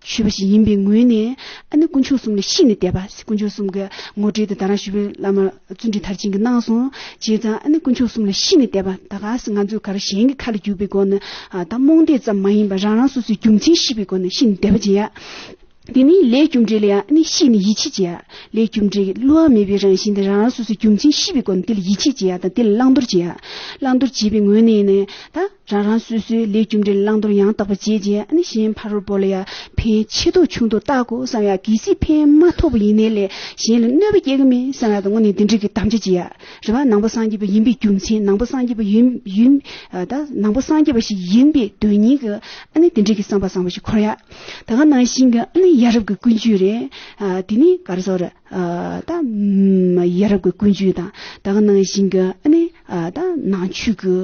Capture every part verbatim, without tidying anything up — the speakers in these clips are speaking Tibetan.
ཆོས་པ་ཞིག་ཡིན་པའི་ངོས་ནས་ཨ་ནི་དཀོན་མཆོག་གསུམ་ལ་གཤེ་ནས་དད་པ། དཀོན་མཆོག་གསུམ་གྱི་ངོ་སྤྲོད་དེ་ད་རང་ཞུ་བའི་བླ་མ་བརྩོན་འགྲུས་མཐར་ཕྱིན་གྱིས་གནང་སོང་། བྱས་ཙང་ཨ་ནི་དཀོན་མཆོག་གསུམ་ལ་གཤེ་ནས་དད་པ། ད་ག་ས་ང་ཚོས་ག་རེ་གཞན་གྱི་ཁ་ལ་རྒྱུག་པའི་སྒོ་ནས་ད་རྨོངས་དད་ཙམ་མ་ཡིན་པར་རང་རང་སོ་སོའི་རྒྱུ་མཚན་ཤེས་པའི་སྒོ་ནས་གཤེ་ནས་དད་པ་བྱེད་ཡ། དེ་ནས་ལས་རྒྱུ་འབྲས་ལ་ཡང་ཨ་ནི་གཤེ་ནས་ཡིད་ཆེས་བྱེད་ཡ། ལས་རྒྱུ་འབྲས་ཀྱི་བསླུ་བ་མེད་པའི་རང་བཞིན་དེ་རང་རང་སོ་སོའི་རྒྱུ་མཚན་ཤེས་པའི་སྒོ་ནས་དེ་ལ་ཡིད་ཆེས་བྱེད་ཡ་དང་དེ་ལ་བླང་དོར་བྱེད་ཡ། བླང་དོར་བྱེད་པའི་ངོས་ནས་ནི་ད་རང་རང་སོ་སོའི་ལས་རྒྱུ་འབྲས་ལ་བླང་དོར་ཡང་དག་པ་བྱས་རྗེས་ཨ་ནི་གཞན་ཕ་རོལ་པོ་ལ་ཡང་ཕན་ཆེ་མདོག་ཆུང་མདོག་བལྟ་དགོས་བསམ་ཡ། གལ་སྲིད་ཕན་མ་ཐོགས་པ་ཡིན་ནའི་ལས་གཞན་ལ་གནོད་པ་སྐྱེལ་གི་མིན་བསམ་ཡ་དང་དངོས་གནས་དེ་འདྲ་གི་དམ་བཅའ་བྱེད་ཡ། རེད་བ། ནང་པ་སངས་རྒྱས་པ་ཡིན་པའི་རྒྱུ་མཚན། ནང་པ་སངས་རྒྱས་པ་ཡིན་ཡིན་ཨ་ད་ནང་པ་སངས་རྒྱས་པ་ཞིག་ཡིན་པའི་དོན་སྙིང་གི་ཨ་ནི་དེ་འདྲ་གི་བསམ་པ་བཟང་པོ་ཞིག་འཁོར་ཡ། ད་ག་ནང་བཞིན་གྱི་ཨ་ནི་ཡ་རབས་ཀྱི་ཀུན་སྤྱོད་རེད། ཨ་དེ་ནི་ག་རེ་ཟེར། ཨ་ད་ཡ་རབས་ཀྱི་ཀུན་སྤྱོད་དང་ད་ག་ནང་བཞིན་གྱི་ཨ་ནི་ཨ་ད་ནང་ཆོས་ཀྱི་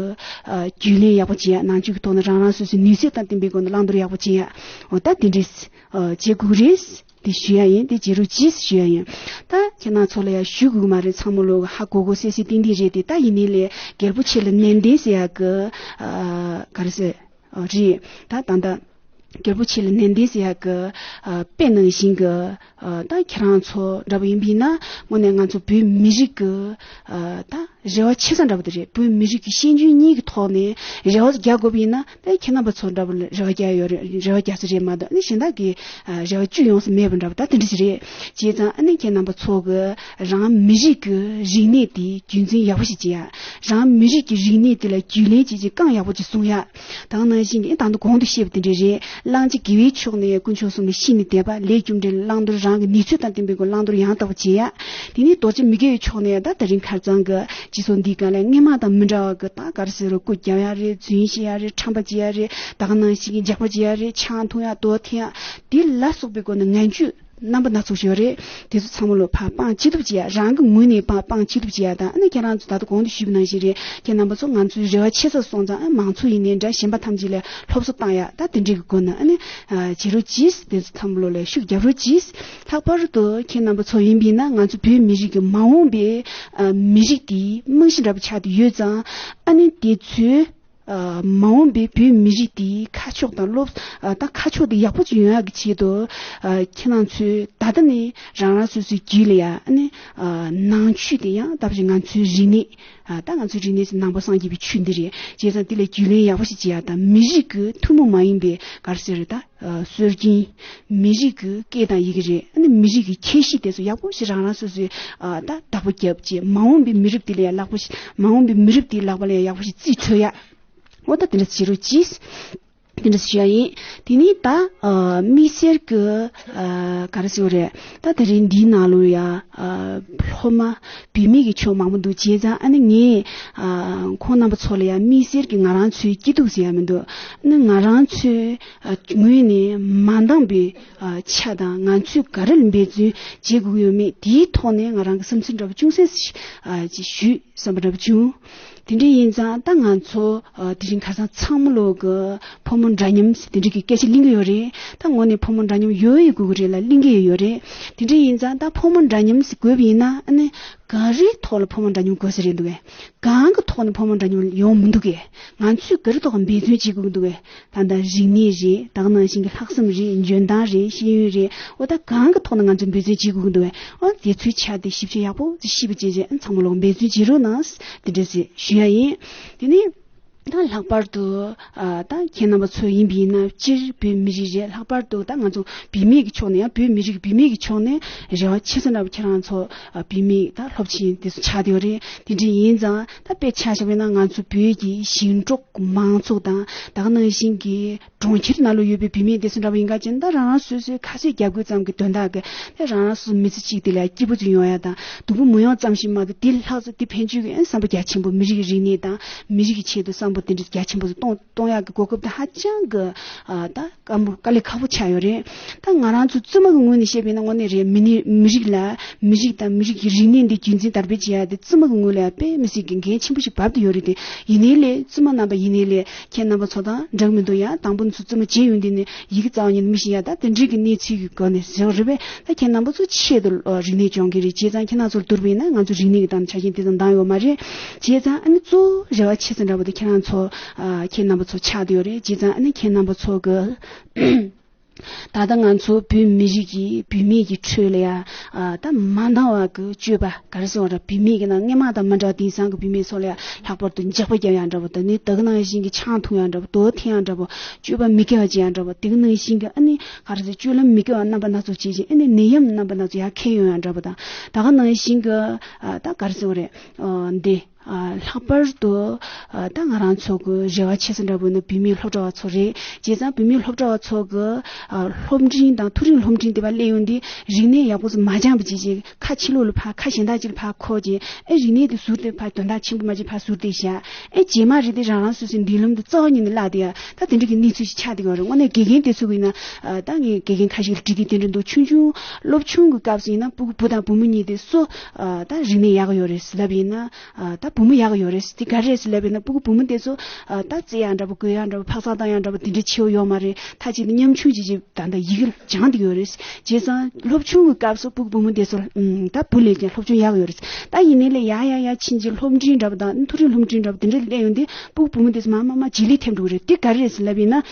ཨ་རྒྱུས་ལེན་ཡག་པོ་བྱེད་ཡ། ནང་ཆོས་ཀྱི་ཐོག་ནས་རང་རང་སོ་སོའི་ནུས་ཚད་དང་ལྡན་པའི་སྒོ་ནས་བླང་དོར་ཡག་པོ་བྱེད་ཡ། འོ་ད་དེ་འདྲས་ཨ་བྱེད་དགོས་རེད། དེ་ཞུ་ཡ་ཡིན། དེ་བྱེད་རོགས་གྱིས་ཞུ་ཡ་ཡིན། ད་ཁྱེད་རང་ཚོ་ལ་ཡ་ཞུ་དགོས་མ་རེད། ཚང་མ་ལོག་ཧ་གོ་གོ་གསལ་གསལ་ཏན་ཏན་རེད། དེ་ད་ཡིན་ནའི་ལས་རྒྱལ་པོ་ཆེ་ལ་ནན་ཏན་ཟེར་ཡ་གི་ཨ་ག་རེ་ཟེར། ཨ་རེད། ད་ད་ལྟ་རྒྱལ་པོ་ཆེ་ལ་ནན་ཏན་ཟེར་ཡག་གི་ཨ་དཔེ་ནང་བཞིན་གི་ཨ་ད་ཁྱེད་རང་ཚོ་འདྲ་པོ་ཡིན་པ་ཡིན་ན་དངོས་གནས་ང་ཚོ་བོད་མི་རིགས་ཀྱི་ཨ་ད་རེ་བ་ཆེ་ས་འདྲ་པོ་དེ་རེད། བོད་མི་རིགས་ཀྱི་ཤེས་འཇོན་གཉིས་ཀྱི་ཐོག་ནས་རེ་བ་རྒྱག་དགོས་པ་ཡིན་ན་ད་ཁྱེད་རྣམ་པ་ཚོ་འདྲ་པོ་ལ་རེ་བ་རྒྱག་ཡོད་རེད། རེ་བ་རྒྱག་ས་རེད་མ་གཏོགས་ཨ་ནི་གཞན་དག་གི་ཨ་རེ་བ་བཅུད་ཡོང་ས་མེད་པ་འདྲ་པོ་ད་དེ་འདྲ་ཞིག་རེད། བྱས་ཙང་ཨ་ནི་ཁྱེད་རྣམ་པ་ཚོ་གི་རང་མི་རིགས་ཀྱི་རིག་གནས་དེ་རྒྱུན་འཛིན་ཡག་པོ་ཞིག་བྱེད་ཡ། རང་མི་རིགས་ཀྱི་རིག་གནས་དེ་ལ་རྒྱུས་ལོན་བྱེད་ཀྱི་རྐང་ཡག་པོ་ཅིག་བཟུང་ཡ། ད་ག་ནང་བཞིན་གྱི་ད་ལྟ་གོང་དུ་བཤད་པ་དེ་འདྲ་རེད། བླང་བྱ་དགེ་བའི་ཕྱོགས་ནས་དཀོན་མཆོག་གསུམ་ལ་གཤེ་ནས་དད་པ། ལས་རྒྱུ་འབྲས་ལ་བླང་དོར་རང་གི་ནུས་ཚོད་དང་ལྡན་པའི་སྒོ་བླང་དོར་ཡང་དག་པ་བྱེད་ཡ། དེ་ནས་རྡོ་རྗེ་མི་དགེ་བའི་ཕྱོགས་ནས་ད་དེ་རིང་ཁ་སང་གི་སྤྱི་ཚོགས་འདིའི་སྒང་ལ་སྔོན་མ་དང་མི་འདྲ་བ་གི་ད་ག་རེ་ཟེར་རོ། སྐུ་རྒྱབ་ཡ་རེད། རྫུན་བཤད་ཡ་རེད། ཁྲམ་པ་བྱེད་ཡ་རེད། ད་ག་ནང་བཞིན་གྱི་ཇག་པ་བྱེད་ཡ་རེད། ཆང་འཐུང་ཡ། དོ་འཐེན་ཡ། དེ་ལ་སོགས་པའི་སྒོ་ནས་ངན་སྤྱོད་རྣམ་པ་སྣ་ཚོགས་ཤིག་ཡོད་རེད། དེ་ཚོ་ཚང་མ་ལོ་ཕར་སྤང་ཅི་ཐུབ་བྱེད་ཡ། རང་གི་ངོས་ནས་ཕར་སྤང་ཅི་ཐུབ་བྱེད་ཡ་དང་། ཨ་ནི་ཁྱེད་རང་ཚོ་ད་ལྟ་གོང་དུ་ཞུས་པ་ནང་བཞིན་རེད། ཁྱེད་རྣམ་པ་ཚོ་ང་ཚོའི་རེ་བ་ཆེ་ས་སོང་ཙང་། ཨ་མང་ཚོགས་ཡིན་ནའི་འདྲ། གཞན་པ་ཐམས་ཅད་ལ་སློབ་གསོ་བཏང་ཡ། ད་དེ་འདྲའི་གི་སྒོ་ནས་ཨ་ནི་ཨ་བྱེད་རོགས་གྱིས། དེ་ཚོ་ཚང་མ་ལོ་ལ་ཤུགས་རྒྱབ་རོགས་གྱིས། ལྷག་པར་དུ་ཁྱེད་རྣམ་པ་ཚོ་ཡིན་པ་ཡིན་ན་ང་ཚོ་བོད་མི་རིགས་ཀྱི་མ་འོངས་པའི་ཨ་མི་རིགས་དེའི་རྨང་གཞི་འདྲ་པོ་ཆགས་བསྡད་ཡོད་ཙང་། ཨ་ནི་དེ་ཚོའི་ཨ་མ་འོངས་པའི་བོད་མི་རིགས་དེའི་ཁ་ཕྱོགས་དང་སློབ་ཨ་ད་ཁ་ཕྱོགས་དེ་ཡག་པོ་ཅིག་ཡོང་ཡག་གི་ཆེད་དུ། ཨ་ཁྱེད་རང་ཚོས་ད་ལྟ་ནས་རང་རང་སོ་སོའི་རྒྱུད་ལ་ཡ་ཨ་ནི་ཨ་ནང་ཆོས་དེ་ཡང་ད་བཞིན་ང་ཚོའི་རིག་གནས། ཨ་ད་ང་ཚོའི་རིག་གནས་སུ་ནང་པ་སངས་རྒྱས་པའི་ཆོས་འདི་རེད། བྱས་ཙང་དེ་ལ་རྒྱུས་ལོན་ཡག་པོ་ཞིག་བྱེད་ཡ་དང་། མི་རིགས་ཀྱི་ཐུན་མོང་མ་ཡིན་པའི་ག་རེ་ཟེར་རེད། ད་ཨ་སྲོལ་རྒྱུན། མི་རིགས་ཀྱི་སྐད་དང་ཡི་གེ་རེད། ཨ་ནི་མི་རིགས་ཀྱི་ཁྱད་གཤིས་དེ་ཚོ་ཡག་པོ་ཞིག་རང་རང་སོ་སོས་ཨ་ད་བདག་པོ་རྒྱབ་བྱས། མ་འོངས་པའི་མི་རབས་དེ་ལ་ཡང་ལག་པ་ཞིག་མ་འོངས་པའི་མི་རབས་དེའི་ལག་པ་ལ་ཡང་ཡག་པོ་ཞིག་རྩིས་སྤྲོད་ཡ། འོ་ད་དེ་འདྲ་བྱེད་རོགས་གྱིས། དེ་འདྲ་ཞུ་ཡ་ཡིན། དེ་ནས་ད་ཨ་དམིགས་བསལ་གྱི་ཨ་ག་རེ་ཟེར་བ་རེད། ད་དེ་རིང་འདིའི་ནང་ལོ་ཡ་ཨ་སློབ་མ་བུད་མེད་ཀྱི་ཕྱོགས་མང་པོ་འདུག་བྱས་ཙང་། ཨ་ནི་ངས་ཨ་ཁོང་རྣམ་པ་ཚོ་ལ་ཡ་དམིགས་བསལ་གྱི་ང་རང་ཚོའི་སྐྱིད་སྡུག་ཟེར་ཡ་མི་འདུག་ཨ་ནི་ང་རང་ཚོའི་ཨ་ངོས་ནས་མ་འདང་བའི་ཨ་ཆ་དང་། ང་ཚོས་ག་རེ་ལ་འབད་བརྩོན་བྱེད་དགོས་ཀྱི་ཡོད་མེད་དེའི་ཐོག་ནས་ང་རང་གི་བསམ་ཚུལ་འདྲ་པོ་ཅུང་ཟད་ཞིག་ཨ་ཅིག་ཞུས་བསམ་པ་འདྲ་པོ་བྱུང་། དེ་འདྲ་ཡིན་ཙང་ད་ང་ཚོ་ཨ་དེ་རིང་ཁ་སང་ཚང་མ་ལོག་གི་ཕོ་མོ་འདྲ་མཉམ་ཟེར་དེ་འདྲ་གི་སྐད་ཆ་གླེང་གི་ཡོད་རེད། ད་དངོས་གནས་ཕོ་མོ་འདྲ་མཉམ་ཡོད་ཡོད་དགོས་ཀྱི་རེད་ལ་གླེང་གི་ཡོད་རེད། དེ་འདྲ་ཡིན་ཙང་ད་ཕོ་མོ་འདྲ་མཉམ་ཟེར་དགོས་པ་ཡིན་ན། ཨ་ནི་ག་རེའི་ཐོག་ལ་ཕོ་མོ་འདྲ་མཉམ་དགོས་ས་རེད་འདུག་གས། གང་གི་ཐོག་ནས་ཕོ་མོ་འདྲ་མཉམ་ཡོང་མི་འདུག་གས། ང་ཚོས་ག་རེ་ཐོག་འབད་བརྩོན་བྱེད་དགོས་ཀྱི་འདུག་གས། ད་ལྟ་རིག་གནས་རེད། ད་ག་ནང་བཞིན་གྱི་ལྷག་བསམ་རེད། འཇོན་ཐང་རེད། ཤེས་ཡོན་རེད། འོ་ད་གང་གི་ཐོག་ནས་ང་ཚོས་འབད་བརྩོན་བྱེད་དགོས་ཀྱི་འདུག་གས། འོ་དེ་ཚོའི་ཆ་དེ་ཞིབ་ཆ་ཡག་པོ་ཞིབ་པ་བྱས་རྗེས་ཚང་མ་ལོག་འབད་བརྩོན་བྱེད་རོགས་གནང་། དེ་འདྲ་ཞིག་ཞུ་ཡ་ཡིན། དེ་ནས་ད་ལྷག་པར་དུ་ཨ་ད་ཁྱེད་རྣམ་པ་ཚོ་ཡིན་པ་ཡིན་ན་སྤྱིར་བོད་མི་རིགས་རེད། ལྷག་པར་དུ་ད་ང་ཚོ་བུད་མེད་ཀྱི་ཕྱོགས་ནས་ཡང་། བོད་མི་རིགས་བུད་མེད་ཀྱི་ཕྱོགས་ནས་རེ་བ་ཆེ་ས་འདྲ་པོ་ཁྱེད་རང་ཚོ་ཨ་བུད་མེད་ད་སློབ་ཆེན་དེ་ཚོ་ཆགས་བསྡད་ཡོད་རེད། དེ་འདྲ་ཡིན་ཙང་ད་དཔེ་ཆ་བཞག་པ་ཡིན་ན་ང་ཚོ་བོད་ཀྱི་ཞིང་འབྲོག་མང་ཚོགས་དང་། ད་ག་ནང་བཞིན་གྱི་གྲོང་ཁྱེར་ནང་ལ་ཡོད་པའི་བུད་མེད་དེ་ཚོ་འདྲ་པོ་ཡིན་ག་ཅིག་ད་རང་རང་སོ་སོའི་ཁ་ཟས་རྒྱབ་དགོས་ཙམ་གྱི་དོན་དག་གིས་དེ་རང་རང་སོ་སོ་མི་ཚེ་གཅིག་དེ་ལ་སྐྱིད་པོ་ཅིག་ཡོང་ཡ་དང་། སྡུག་པོ་མི་ཡོང་ཙམ་ཞིག་མ་གཏོགས་དེ་ལྷག་ཙམ་དེ་ཕན་ཆོད་ཀྱི་ཨ་བསམ་པ་རྒྱ་ཆེན་པོ། མི་རིགས་ཀྱི་རིག་གནས་དང་མི་རིགས་ཀྱི་ཆེད་དུ་བསམ་པ་དེ་འདྲ་རྒྱ་ཆེན་པོ་ཞིག་གཏོང་གཏོང་ཡག་གི་གོ་སྐབས་དེ་ཧ་ཅང་གི་ཨ་ད་དཀའ་མོ་དཀའ་ལས་ཁག་པོ་ཆགས་ཡོད་རེད། ད་ང་རང་ཚོ་བཙུན་མ་གི་ངོས་ནས་བཤད་པ་ཡིན་ན་དངོས་གནས་རེད། མི་ནི་མི་རིགས་ལ་མི་རིགས་དང་མི་རིགས་ཀྱི་རིག་གནས་འདི་རྒྱུན་འཛིན་དར་སྤེལ་བྱེད་ཡ་དེ་བཙུན་མ་གི་ངོས་ལ་དཔེ་མི་སྲིད་ཀྱི་འགན་ཆེན་པོ་ཞིག་བབས་བསྡད་ཡོད་རེད་དེ། ཡིན་ནའི་ལས་བཙུན་མ་རྣམ་པ་ཡིན་ནའི་ལས་ཁྱེད་རྣམ་པ་ཚོ་དང་འདྲ་གི་མི་འདུག་ཡ། དང་པོ་ཚོ་བཙུན་མ་བྱས་ཡོང་དུས་ནས་ཡི་གེ་རྩ་བ་ཉིད་ནས་མི་ཤེས་ཡ། ད་དེ་འདྲའི་གི་གནས་ཚུལ་གྱི་སྒོ་ནས་ཟེར་བ་རེད་པས། ད་ཁྱེད་རྣམ་པ་ཚོ་ཆེད་དུ་རིག་གནས་སྦྱོང་གི་རེད། བྱས་ཙང་ཁྱེད་རྣམ་ཚོར་བསྡུར་བ་ཡིན་ན་ང་ཚོ་རིག་གནས་ཀྱི་ཐོག་ནས་ཆ་རྐྱེན་དེ་ཙམ་འདང་ཡོད་མ་རེད། བྱས་ཙང་ཨ་ནི་གཙོ་བོ་རེ་བ་ཆེ་ས་འདྲ་པོ་དེ་ཁྱེད་རང་ཚོ་ཨ་ཁྱེད་རྣམ་པ་ཚོ་ཆགས་བསྡད་ཡོད་རེད། བྱས་ཙང་ཨ་ནི་ཁྱེད་རྣམ་པ་ཚོ་གི་ ད་ལྟ་ང་ཚོ་བོད་མི་རིགས་ཀྱི་བུད་མེད་ཀྱི་ཁྲོད་ལ་ཡ། ཨ། ད་མ་འདང་བ་གི་སྤྱོད་པ་ག་རེ་ཟེར་བ་ར། བུད་མེད་ཀྱི་ནང་སྔོན་མ་དང་མ་འདྲ་བ། དེང་སང་གི་བུད་མེད་ཚོ་ལ་ཡ་ལྷག་པར་དུ་འཇག་པ་རྒྱབ་ཡ་འདྲ་པོ། ད་ནི་ད་ག་ནང་བཞིན་གྱི་ཆང་འཐུང་ཡ་འདྲ་པོ། དུག་འཐེན་ཡ་འདྲ་པོ། སྤྱོད་པ་མི་དགེ་བ་བྱེད་ཡ་འདྲ་པོ། དེ་ག་ནང་བཞིན་གྱི་ཨ་ནི་ག་རེ་ཟེར། སྤྱོད་ལམ་མི་དགེ་བ་རྣམ་པ་སྣ་ཚོགས་བྱེད་ཅིང་། ཨ་ནི་ནད་ཡམས་རྣམ་པ་སྣ་ཚོགས་ཡར་འཁྱེར་ཡོང་ཡ་འདྲ་པོ་དང་། ད་ག་ནང་བཞིན་གྱི། ཨ། ད་ག་རེ་ཟེར་བ་རེད། ཨ། འདི། ཨ། ལྷག་པར་དུ། ཨ། ད་ང་རང་ཚོ་གི་རེ་བ་ཆེ་ས་འདྲ་པོ་ནི་བུད་མེད་སློབ་གྲྭ་བ་ཚོ་རེད། བྱས་ཙང་བུད་མེད་སློབ་གྲྭ་བ་ཚོ་གི། ཨ། སློབ་འབྲིང་དང་མཐོ་རིམ་སློབ་འབྲིང་དེ་པར་སླེབས་ཡོང་དུས། རིག་གནས་ཡག་པོ་ཙམ་མ་སྦྱངས་པ་བྱས་བྱས། ཁ་ཕྱི་ལོགས་ལ་ཕར་ཁ་གཞན་དག་ཅིག་ལ་ཕར་འཁོར་བྱས། ཨེ། རིག་གནས་དེ་ཟུར་དེ་ཕར། དོན་དག་ཆེན་པོ་མ་བྱས་ཕར་ཟུར་དེ་བཞག་ཨེ། རྗེས་མ་རེད་དེ་རང་རང་སོ་སོའི་མདུན་ལམ་དེ་རྩ་བ་ཉིད་ནས་བརླག་བསྡད་ཡ། ད་དེ་འདྲ་གི་གནས་ཚུལ་ཞིག་ཆགས་བསྡད་ཡོད་རེད། དངོས་གནས་དགེ་རྒན་དེ་ཚོ་གི་ཡིན་ན། ཨ། ད་ངས་དགེ་རྒན་ཁ་ཤས་ཀྱིས་བྲིས་དེ་དེ་འདྲ་འདུག་ཆུང་ཆུང་སློབ་ཆུང་གི་སྐབས་སུ་ཡིན་ན། སྤུ་གུ་བུ་དང་བུ་མོ་གཉིས་དེ་སུ། ཨ། ད་རིག་གནས་ཡག་ཡོད་རེད་ཟེར་ལབ་ཡིན་ན། ཨ། ད་བུ་མོ་ཡག་ཡོད་རེད་ཟེར། དེ་ག་རེ་རེད་ཟེར་ལབ་ཡིན་ན། སྤུ་གུ་བུ་མོ་དེ་ཚོ། ཨ། ད་རྩེ་ཡག་འདྲ་པོ། གོན་ཡག་འདྲ་པོ། འཕག་འཚག་བཏང་ཡག་འདྲ་པོ། དེ་འདྲ་ཆེ་བོ་ཡོད་མ་རེད། ད་ཅིག་ཉམ་ཆུང་ཅིག་ཅིག་ད་ལྟ་ཡི་གེ་སྦྱང་བསྡད་ཡོད་རེད། བྱས་ཙང་སློབ་ཆུང་གི་སྐབས་སུ་སྤུ་གུ་བུ་མོ་དེ་ཚོ། ཨུམ། ད་བུ་ལས་ཀྱང་སློབ་སྦྱོང་ཡག་ཡོད་རེད། ད་ཡིན་ནའི་ལས་ཡར་ཡར་ཡར་ཕྱིན་རྗེས་སློབ་འབྲིང་འདྲ་པོ་དང་མཐོ་རིམ་སློབ་འབྲིང་འདྲ་པོ་དེ་འདྲ་སླེབས་ཡོང་དུས། སྤུ་གུ་བུ་མོ་དེ་ཚོ་མར་མར་མར་རྗེས་ལུས་ཐེབས་འགྲོ་གི་རེད། དེ་ག་རེ་རེད་ཟེར་ལབ་ཡིན་ན།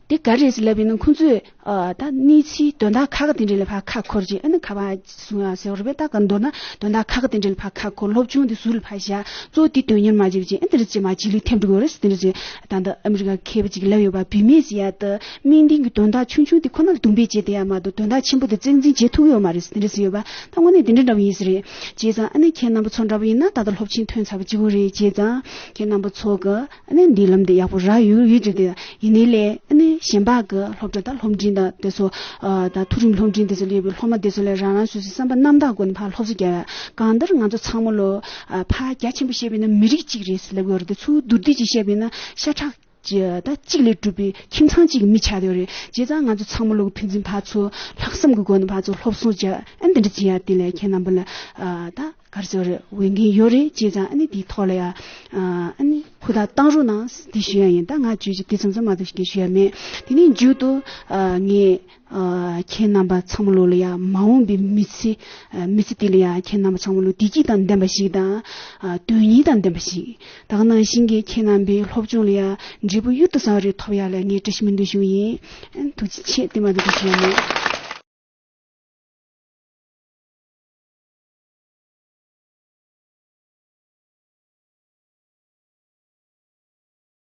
དེ་ག་རེ་རེད་ཟེར་ལབ་ཡིན་ན། ཁོང་ཚོས། ཨ། ད་གནས་ཚུལ་དོན་དག་ཁག་ཁག་དེ་འདྲ་ལ་ཕར་ཁ་འཁོར་རྗེས། ཨ་ནི་ག་པར་སོང་ཡ་ཟེར་བ་རེད་པས། ད་ག་མདོར་ན་དོན་དག་ཁག་ཁག་དེ་འདྲ་ལ་ཕར་ཁ་འཁོར། སློབ་སྦྱོང་དེ་ཟུར་ལ་ཕར་བཞག་གཙོ་བོ་དེ་དོན་གཉེར་མ་བྱས་པ་བྱས། ཨ། དེ་འདྲ་བྱས་མར་རྗེས་ལུས་ཐེབས་འགྲོ་གི་རེད་ཟེར། དེ་འདྲ་བྱས། ད་ལྟ་ཨ་མི་རི་ཀ་མཁས་པ་ཅིག་ལབ་ཡོད་པ། བུད་མེད་ཟེར་ཡ་དེ་སྨིན་གཏིང་གི་དོན་དག་ཆུང་ཆུང་དེ་ཁོ་ན་ལ་དུམ་བེ་བྱས་བསྡད་ཡ་མ་གཏོགས། དོན་དག་ཆེན་པོ་དེ་གཙིགས་འཛིན་བྱེད་ཐུབ་ཀྱི་ཡོད་མ་རེད་ཟེར། དེ་འདྲ་ཟེར་ཡོད་པ། ད་དངོས་གནས་དེ་འདྲ་འདྲ་པོ་ཡིན་ས་རེད། བྱས་ཙང་ཨ་ནི་ཁྱེད་རྣམ་པ་ཚོ་འདྲ་པོ་ཡིན་ན། ད་ལྟ་སློབ་ཆེན་ཐོན་ཚར་བ་གཅིག་པོ་རེད། བྱས་ཙང་ཁྱེད་རྣམ་པ་ཚོ་གི། ཨ་ནི་འདི་ལམ་འདི་ཡག་པོ་རག་ཡོད་ཡོད་ཅེས་དེ། ཡིན་ནའི་ལས་ཨ་ནི་གཞན་པ་གི་སློབ་གྲྭ་དང་སློབ་འབྲིང་དང་དེ་ཚོ། ཨ། ད་མཐོ་རིམ་སློབ་འབྲིང་དེ་ཚོ་སླེབས་པའི་སློབ་མ་དེ་ཚོ་ལ་རང་རང་སོ་སོའི་བསམ་པ་རྣམ་དག་སྒོ་ནས་ཕར་སློབ་གསོ་རྒྱག་ཡ། གང་ལྟར་ང་ཚོ་ཚང་མ་ལོ། ཨ། ཕར་རྒྱ་ཆེན་པོ་བཤད་པ་ཡིན་ན་མི་རིགས་གཅིག་རེད་ཟེར་ལབ་ཡོད་རེད། དེ་ཚོ་མདོར་བསྡུས་ཀྱིས་བཤད་པ་ཡིན་ན་ཤ་ཁྲག་ཅི། ད་གཅིག་ལས་གྲུབ་པའི་ཁྱིམ་ཚང་གཅིག་གི་མི་ཆགས་བསྡད་ཡོད་རེད། བྱས་ཙང་ང་ཚོ་ཚང་མ་ལོ་གི་ཕན་ཚུན་ཕར་ཚུར་ལྷག་བསམ་གྱི་སྒོ་ནས་ཕར་ཚུར་སློབ་གསོ་རྒྱག་ཨ། འདི་འདྲ་བྱེད་ཡ་དེ་ལ་ཁྱེད་རྣམ་པ་ལ། ཨ། ད་ག་རེ་ཟེར་རེད། འོས་འགན་ཡོད་རེད། བྱས་ཙང་ཨ་ནི་དེའི་ཐོག་ལ་ཡ། ཨ། ཨ་ནི་ཧུར་ཐག་བཏང་རོགས་གནང་ཟེར་དེ་ཞུ་ཡ་ཡིན། ད་ང་བརྗོད་གཞི་དེ་ཙམ་ཙམ་མ་གཏོགས་ཞུ་ཡ་མེད། དེ་ནས་མཇུག་ཏུ། ཨ། ངས། ཨ། ཁྱེད་རྣམ་པ་ཚང་མ་ལོ་ལ་ཡ་མ་འོངས་པའི་མི་ཚེ། ཨ། མི་ཚེ་དེ་ལ་ཡ་ཁྱེད་རྣམ་པ་ཚང་མ་ལོ་བདེ་སྐྱིད་དང་ལྡན་པ་ཞིག་དང་། ཨ། དོན་སྙིང་དང་ལྡན་པ་ཞིག་ད་ག་ནང་བཞིན་གྱི་ཁྱེད་རྣམ་པའི་སློབ་སྦྱོང་ལ་ཡ་འབྲས་བུ་གཡུར་དུ་ཟ་བ་རེ་ཐོབ་ཡ་ལ་ངས་བཀྲ་ཤིས་སྨོན་འདུན་ཞུ་ཡིན། ཨ། ཐུགས་རྗེ་ཆེ། དེ་མ་གཏོགས་ཞུ་ཡ་མེད།